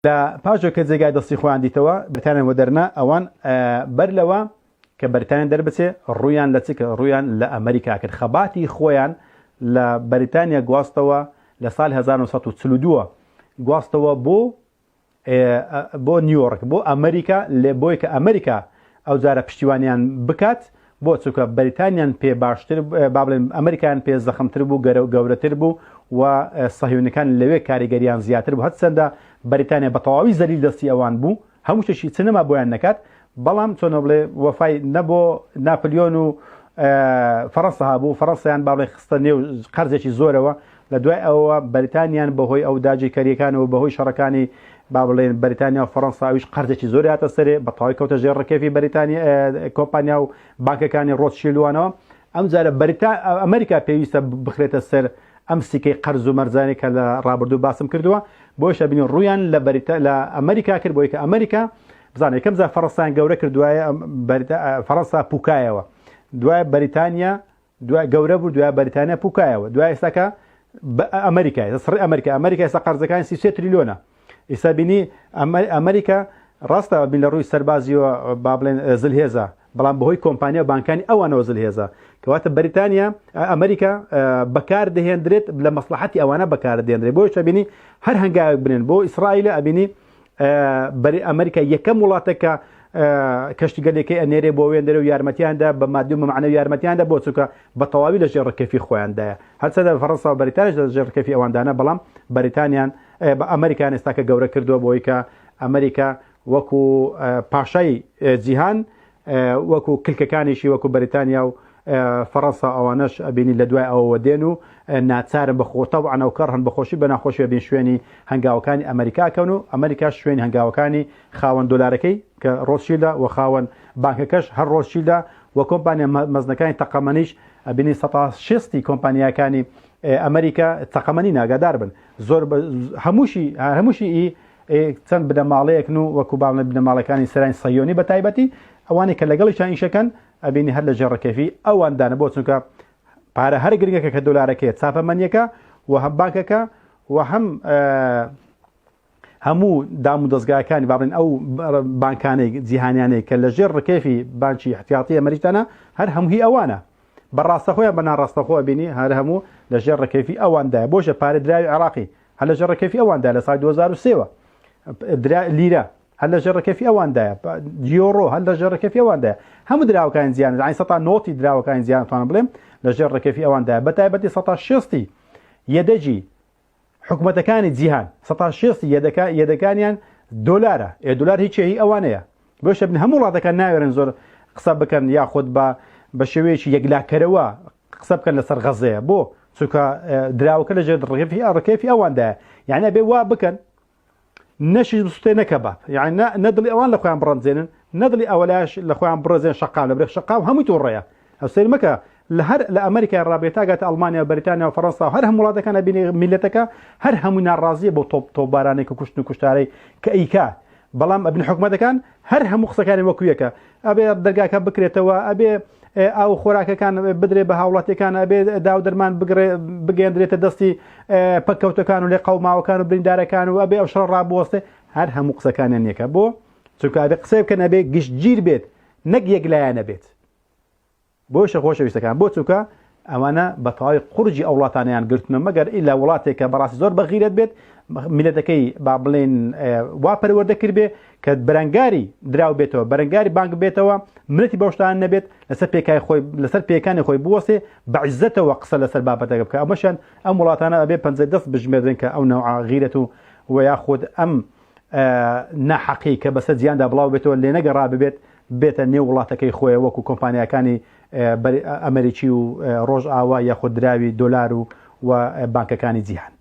لە پاش ئەوەی کە جێگای دەستی خۆیان دیتەوە بەریتانیان وەدەرنا ئەوان بەر لەوە کە بەریتانیا دەربچێ ڕوویان لە چ کرد ڕوویان لە ئەمریکا کرد خەباتی خۆیان لە بەریتانیا گواستەوە لە ساڵی 1942 گواستەوە بۆ بۆ نیوۆرک بۆ ئەمریکا لێ بۆی کە ئەمریکا ئەو جارە پشتیوانیان بکات بۆ چونکە بەریتانیان پێ باشتر با بڵێن ئەمریکایان پێ زەخمتر بوو گەرە گەورەتر بوو و سەهیۆنەکان لەوێ کاریگەریان زیاتر بوو هەرچەندە بەریتانیا بە تەواوی زەلیل دەستی ئەوان بوو هەموو شتێکی چ نەما بۆیان نەکات بەڵام چۆنە بڵێ وەفای نە بۆ ناپلیۆن و فەڕەنسا هەبوو فەڕەنسایان با بڵێ خستە نێو قەرزێکی زۆرەوە لە دوای ئەوەوە بەریتانیان بەهۆی ئەو داگیرکەرییەکانەوە بەهۆی شەڕەکانی با بڵێن بەریتانیا و فەڕەنسا ئەویش قەرزێکی زۆری هاتە سەرێ بە تەواوی کەوتە ژێر ڕکێفی بەریتانی کۆمپانیا و بانکەکانی ڕۆتشیلدوانەوە ئەم جارە بەریتا ئەمریکا پێویستە بخرێتە سەر ئەم سیکەی قەرز و مەرجانەی کە لە ڕابردوو باسم کردووە بۆیشە بینی ڕوویان لە بەریتا لە ئەمریکا کرد بۆی کە ئەمریکا بزانێت یەکەم جار فەڕەنسایان گەورە کرد دوایە فەڕەنسا پوکایەوە دوای بەریتانیا دوای گەورە بوو دوای بەریتانیا پوکایەوە دوای ئێستاکە ئەمریکا سڕی ئەمریکا ئەمریکا ئێستا قەرزەکانی 33 تریلیۆنە ئیستا بینی ئەمریکا ڕاستە بین لە ڕووی سەربازیەوە با بڵێن زلهێزە بەڵام بەهۆی کۆمپانیا و بانکانی ئەوانەوە زلهێزە کەواتە بەریتانیا ئەمریکا بەکار دەهێندرێت لە مەسلحەتی ئەوانە بەکار دێنرێت بۆیە بینی هەر هەنگاوێک بنێن بۆ ئیسرائیل ئەبینی بەری ئەمریکا یەکەم وڵاتە کە کەشتیگەلێکەی ئەنێرێ بۆ وێندەرە و یارمەتیاندا بە مادی و مەعنەوی یارمەتیاندا بۆ چونکە بە تەواوی لە ژێر ڕکێفی خۆیاندایە هەرچەندە فەڕەنسا و بەریتانیش لە ژێر ڕکێفی ئەواندانە بەڵام بەریتانیان بە ئەمریکان ئێستاکە گەورە کردووە بۆی کە ئەمریکا وەکو پاشای جیهان وەکو کلکەکانیشی وەکو بەریتانیا و فەڕەنسا ئەوانەش ئەبینی لە دوای ئەوەوە دێن و ناچارن بە خۆ تەبعەن ئەو کەڕهن بە خۆشی بە ناخۆشی ئەبین شوێنی هەنگاوەکانی ئەمەریکا کەون و ئەمەریکاش شوێنی هەنگاوەکانی خاوەن دۆلارەکەی کە ڕۆتشیلدە و خاوەن بانکەکەش هەر ڕۆتشیلدە و کۆمپانیا مەزنەکانی تەقەمەنیش ئەبینی سەتا شێستی کۆمپانیاکانی ئەمەریکا تەقەمەنی ناگادار بن زۆر هەمووشی هەمووشی ئی چەند بنەماڵەیەکن و وەکو باڵێن بنەماڵەکانی سەرانی سەیۆنی بە تایبەتی ئەوانەی کە لەگەڵیشان ئیشەکەن ئەبینی هەر لە ژێر ڕکێفی ئەوان دانە بۆ چونکە پارە هەر گرنگەکە کە دۆلارەکەیە چاپەمەنیەکە و هەم بانکەکە و هەم هەموو دام و دەستگاکانی با بڵێن ئەو بانکانەی جیهانیانەی کە لە ژێر ڕکێفی بانکی احتیاطی ئەمریکدانە هەر هەمووی ئەوانە بە ڕاستەخۆیان بە ناڕاستەخۆ بینی هەر هەموو لە ژێر ڕکێفی ئەواندایە بۆشە پارە دراوی عێراقی هەر لە ژێر ڕکێفی ئەواندا لە ساڵی 2003ەوە لیرە هەر لە ژێر ڕکێفی ئەواندایە یۆرۆ هەر لە ژێر ڕکێفی ئەواندایە هەموو دراوەکانی جیهان یانی سەتا نۆتی دراوەکانی جیهان توانم بڵێم لە ژێر ڕکێفی ئەواندایە بە تایبەتی سەتا شێستی یەدەگی حکومەتەکانی جیهان سەتا شێستی یەدەکە یەدەکانیان دۆلارە ئێ دۆلار هیچ هی ئەوانەیە بۆشە بن هەموو وڵاتەکان ناوێرن زۆر قسە بکەن یاخود بە بە شێوەیەکی یەکلاکەرەوە قسە بکەن لەسەر غەزەیە بۆ چونکە دراوەکە لە ژێر ڕکێفی ڕکێفی ئەواندایە یعنی ئەبێ وا بکەن نەشیش بسوتێ نە کەباب یعنی نە دڵی ئەوان لە خۆیان بڕەنجێنن نە دڵی ئەوەلاش لە خۆیان بڕزێن شەقام لە برێ شەقام هەمووی تووڕەیە ئەو سەیر مەکە لە هەر لە ئەمریکای ڕابێ تاگاتە ئەڵمانیا و بەریتانیا و فەڕەنسا و هەر هەموو وڵاتەکان ئەبینی میلەتەکە هەر هەموو ناڕازیە بۆ تۆپ تۆپبارانێک و کوشتن و کوشتارەی کە ئەیکا بەڵام ئەبن حکومەتەکان هەر هەموو قسەکانی وەکو یەکە ئەبێ دەرگاکە بکرێتەوە ئەبێ ئاو خۆراکەکان بدرێ بە هاوڵاتیەکان ئەبێ داو دەرمان بگەندرێتە دەستی پەککەوتەکان و لێ قەوماوەکان و بریندارەکان و ئەبێ ئەو شەڕ ڕابوەستێ هەر هەموو قسەکانیان یەکە بۆ چونکە ئەبێ قسەی بکەن ئەبێ گشتگیر بێت نەک یەکلایەنە بێت بۆیشە خۆشەویستەکان بۆ چونکە ئەوانە بە تەواوی قورجی ئەو وڵاتانەیان گرتنە مەگەر ئیلا وڵاتێک کە بەڕاستی زۆر بەغیرەت بێت میلەتەکەی با بڵێن وا پەروەردە کردبێ کە بەرەنگاری دراو بێتەوە بەرەنگاری بانک بێتەوە منەتی بەوشتان نەبێت لەسەر پێکای خۆی لەسەر پێکانی خۆی بوەسێ بە عیزەتەوە قسە لەسەر بابەتەکە بکە ئەمەشیان ئەم وڵاتانە ئەبێ پەنجە دەست بژمێردن کە ئەو نەوعە غیرەت و و یاخود ئەم ناحەقی کە بەسەر جیهاندا بڵاو بێتەوە لێنەگەڕا ببێت بێتە نێو وڵاتەکەی خۆی وەکو کۆمپانیاکانی ئەمریکی و ڕۆژئاوا یاخود دراوی دۆلار و و بانکەکانی جیهان.